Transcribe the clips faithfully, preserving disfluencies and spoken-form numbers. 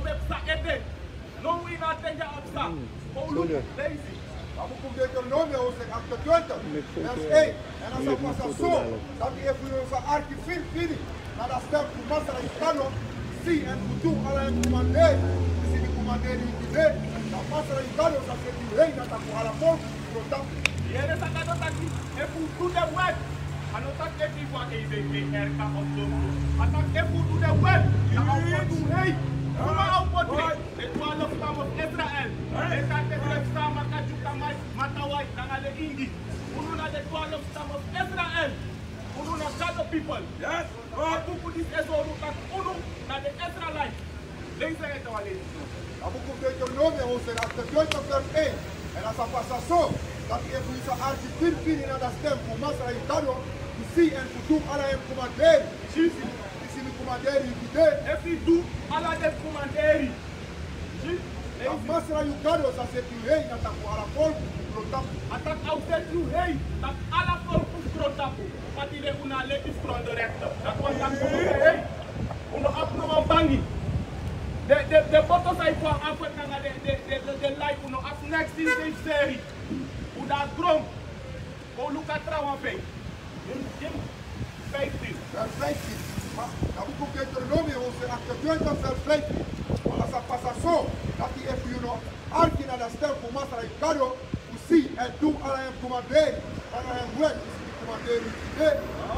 Psa ete. No wi na tenja opsa. Kon luku, leisi. A buku fu Deuteronomium, hoofdstuk achtentwintig, vers één. En a sa pasa so, dati efu yu sa arki fini fini na a stem fu Masra yu Gado, si en fu du ala en komanderi, disi mi komanderi yu tide, dan Masra yu Gado sa seti yu hei na tapu ala folku fu grontapu. Yere san Gado taki, efu yu du den wet. A no taki efu yu go na E B P R K of so. A taki efu yu du den wet, dan a o poti yu hei. Suma a o poti? Den twaalf stam of Israel. Den taki den Saamaka, Dyuka, Matawai nanga den Ingi. Unu na den twaalf stam of Israel. Unu na Gado people. Yes. A buku disi e sori unu taki unu na den Israelite. Leisi en ete wan leisi. A buku fu Deuteronomium, hoofdstuk achtentwintig, vers één. En a sa pasa so, dati efu yu sa arki fini fini na a stem fu Masra yu Gado, fu si en fu du ala en komanderi, disi, disi mi komanderi yu tide. Efu yu du ala den komanderi, si, dan Masra yu Gado sa seti yu hei na tapu ala folku fu grontapu. A taki a o seti yu hei na tapu ala folku fu grontapu. Pati den unu a leti fu grondorekte. Dati wani taki unu hei. Unu abi no wan bangi. Den, den, den boto san yu kon a afwet nanga den, den, den, den, den lai, unu abi neks tin sei seri. Unu a gron. Go luku a trawan fei. Gin, gin. Vijftien. Vers vijftien. Ma, a buku fu Deuteronomium, hoofdstuk achtentwintig, vers vijftien. Ma a sa pasa so, dati efu yu no arki na a stem fu Masra yu Gado, fu si en du ala en komanderi nanga en wet, disi mi komanderi yu tide,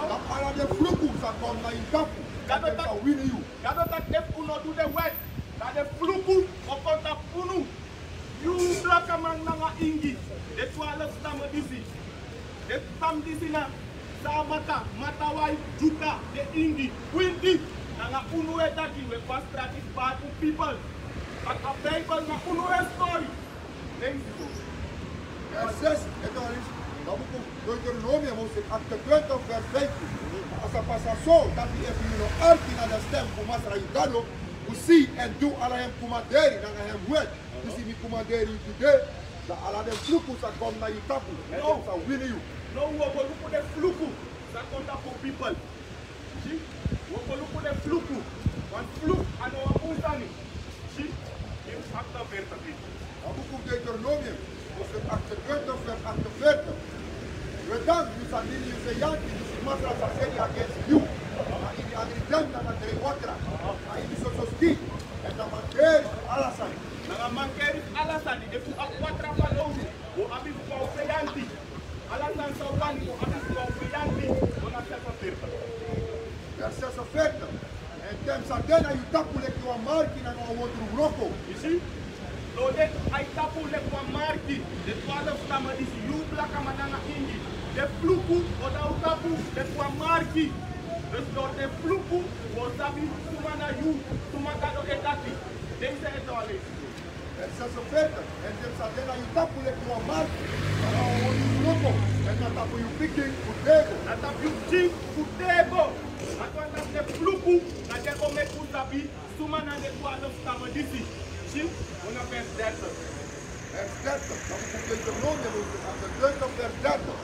dan ala den fluku sa kon na yu tapu, dan den sa wini yu. Gado taki efu unu no du den wet, dan den fluku o kon tapu unu. Yu blakaman nanga Ingi, den twaalf stam disi. Den stam disi na Saamaka, Matawai, Dyuka, den Ingi, Kwinti. Nanga unu e taki, wi e go a strati fu bari un people. Bika a Bijbel na unu e sori. Leisi. Vers zes, ete wan leisi. A buku fu Deuteronomium, hoofdstuk achtentwintig, vers vijftien. A sa pasa so, dati efu yu no arki na a stem fu Masra yu Gado, fu si en du ala en komanderi nanga en wet, disi mi komanderi yu tide, dan ala den fluku sa kon na yu tapu, èn den sa wini yu. Now wi o go luku den fluku san kon tapu un people. Si, wi o go luku den fluku. Wan fluku a no wan bun sani. Si, in achtenveertig. A buku fu Deuteronomium, hoofdstuk achtentwintig, vers achtenveertig. We dan, yu sa dini yu feyanti, disi Masra sa seni against yu. Na ini agri den nanga drei watra. Na ini soso ski. Èn na mankeri ala sani. Nanga mankeri ala sani, efu abi watra fanowdu, wi o abi fu kon feyanti. Ala sani san wi wani, wi o abi fu kon feyanti. Go na zesenveertig. Vers zesenveertig. Èn den sa de na yu tapu leki wan marki nanga wan wondru wroko. Yu si? Den o de na yu tapu leki wan marki. Den twaalf stam disi, yu blakaman nanga Ingi. Den fluku o de na un tapu leki wan marki. Dus door den fluku wi o sabi suma na yu, suma Gado e taki. Leisi en ete wan leisi. Vers zesenveertig. Èn den sa de na yu tapu leki wan marki nanga wan wondru wroko. Èn na tapu yu pikin fu tego. Na tapu yu pikin fu tego. Dati wani taki den fluku, na den o meki un sabi suma na den twaalf stam disi. Si, go na vers dertig. Vers dertig. A buku fu Deuteronomium, hoofdstuk achtentwintig, vers dertig.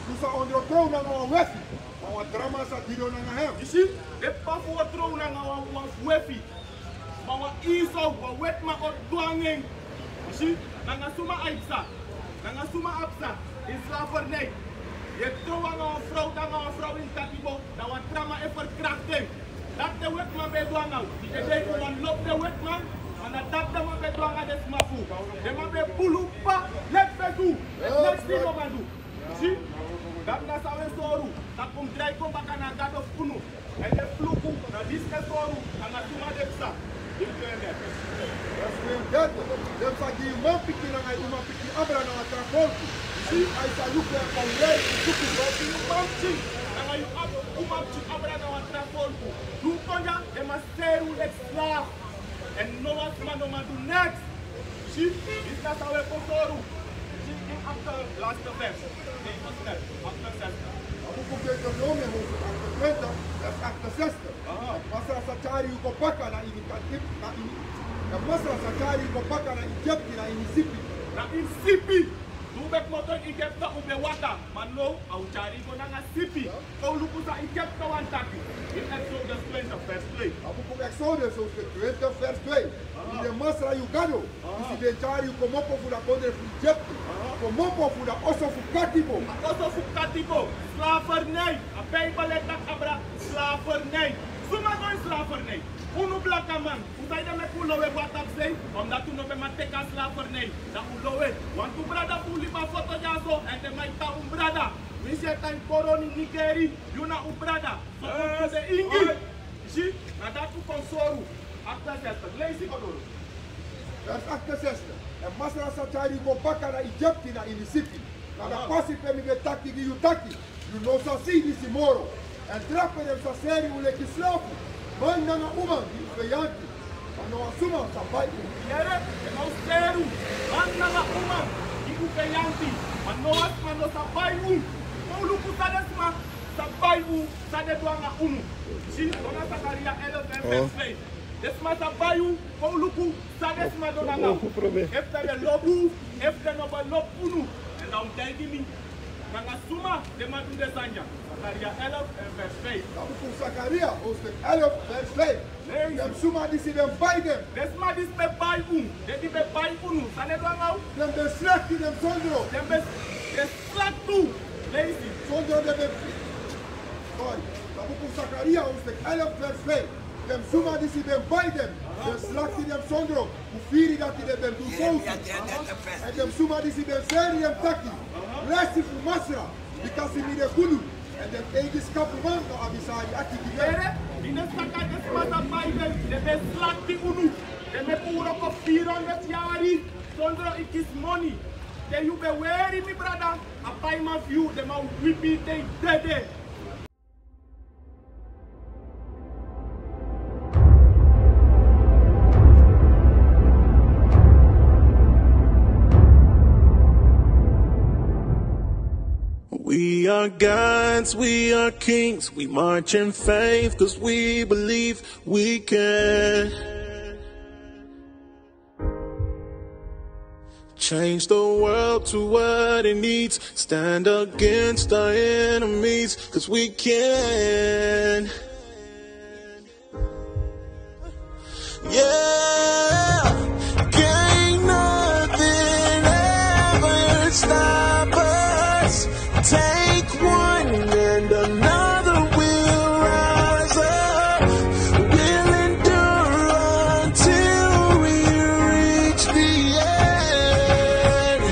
Yu sa ondrotrow nanga wan wefi, ma wan tra man sa didon nanga en. Yu si, den p'pa fu un o trow nanga wan, wan wefi. Ma wan inso, wan wetiman o dwanga en. Yu si, nanga suma a e psa? Nanga suma a psa? Ini slavernij. Yu e trow nanga wan frow, nanga wan frow ini tatibo, dan wan tra man e verkracht en. Dati den wetiman ben e du nanga unu. Yu e denki un man lobi den wetiman, ma na dati den man ben e du nanga den sma fu un. Den man ben e pulu un p'pa leki fetu. Èn neks den no man du. Si, dati na san wi e sori unu, taki un mus drai kon baka na Gado fu unu. Èn den fluku, na disi e sori unu, nanga suma den psa. Vers tweeëndertig. Den sa gi yu manpikin nanga yu umapikin abra na wan tra folku. Si, a e sa luku èn kon weri yu suku. Yu manpikin nanga yu ab-, umapikin abra na wan tra folku. Di un kon dya, den man seri unu leki slaaf. Èn no wan sma no man du neks. Si, disi na san wi e kon sori unu. Si, ini achterlaatste vers. Nee, achterlaatste vers. A buku fu Deuteronomium, hoofdstuk achtentwintig, vers achtenzestig. Aha. Èn Masra sa tyari yu go baka na ini Egypte, na ini. Èn Masra sa tyari yu go baka na Egypte, na ini sipi. Na ini sipi. Di un ben kmoto ini Egypte un ben waka, ma now a o tyari yu go nanga sipi. Kon luku san Egypte wani taki. Ini Exodus twintig vers twee. A buku fu Exodus, hoofdstuk twintig, vers twee. Masra yu Gado, disi ben tyari yu komopo fu da kondre fu Egipte, komopo fu da oso fu katibo. A oso fu katibo, slavernij. A Bijbel e taki abra slavernij. Suma go ini slavernij? Unu blakaman. Un sabi den meki un lowe go na tapusei, omdat un no ben man teki a slavernij. Dan un lowe. Wantu brada fu un libi a foto dyaso, èn den man e tan un brada. Winsi e tan Koroni, Nigeri, yu na un brada. So un tu de ingi. Si, na dati un kon sori. Aktenzestig, leisi go doro. Vers aktenzestig. Èn Masra sa tyari yu go baka na Egipte, na ini sipi. Na da pasi pe mi ben taki gi yu taki, yu no sa si disi moro. Èn drape den sa seri un leki slafu, man nanga uman, gi un feyanti. Ma no wan suma sa bai un. Yere, den man o seri un, man nanga uman, gi un feyanti. Ma no wan suma no sa bai un. Kon luku san den suma sa bai un, san den du nanga unu. Si, go na Sakaria elf èn vers vijf. Den suma sa bai un, kon luku san den suma du nanga unu. Efu den ben lobi unu, efu den no ben lobi unu. Èn dan un taigi mi nanga suma den man du den sani ya. Sakaria elf èn vers vijf. Da buku Sakaria, hoofdstuk elf, vers vijf. Leisi. Den suma disi ben bai den. Den suma disi ben bai un. Den di ben bai unu. San den du nanga un? Den ben slakti den sondro. Den ben, den slakti un. Leisi. Sondro den ben. Sorry. Da buku Sakaria, hoofdstuk elf, vers vijf. Den suma disi ben bai den, den slakti den sondro, fu firi dati den ben du sowtu. Èn den suma disi ben seri den taki: Blesi fu Masra, bikasi mi de gudu, èn den eigi skapuman no abi sari ati gi den. Yere, mi no saka den suma sa bai den, den ben slakti unu. Den meki un wroko firi ondro yari sondro yu kisi moni. Te yu ben weri, mi brada, a paiman fu yu, den man wipi yu te yu dede. We are gods, we are kings, we march in faith, 'cause we believe we can. Change the world to what it needs. Stand against our enemies, 'cause we can. Yeah, can't nothing ever stop us. Take one and another will rise up. We'll endure until we reach the end.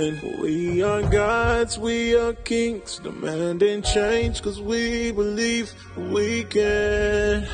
And we are gods, we are kings, demanding change 'cause we believe we can.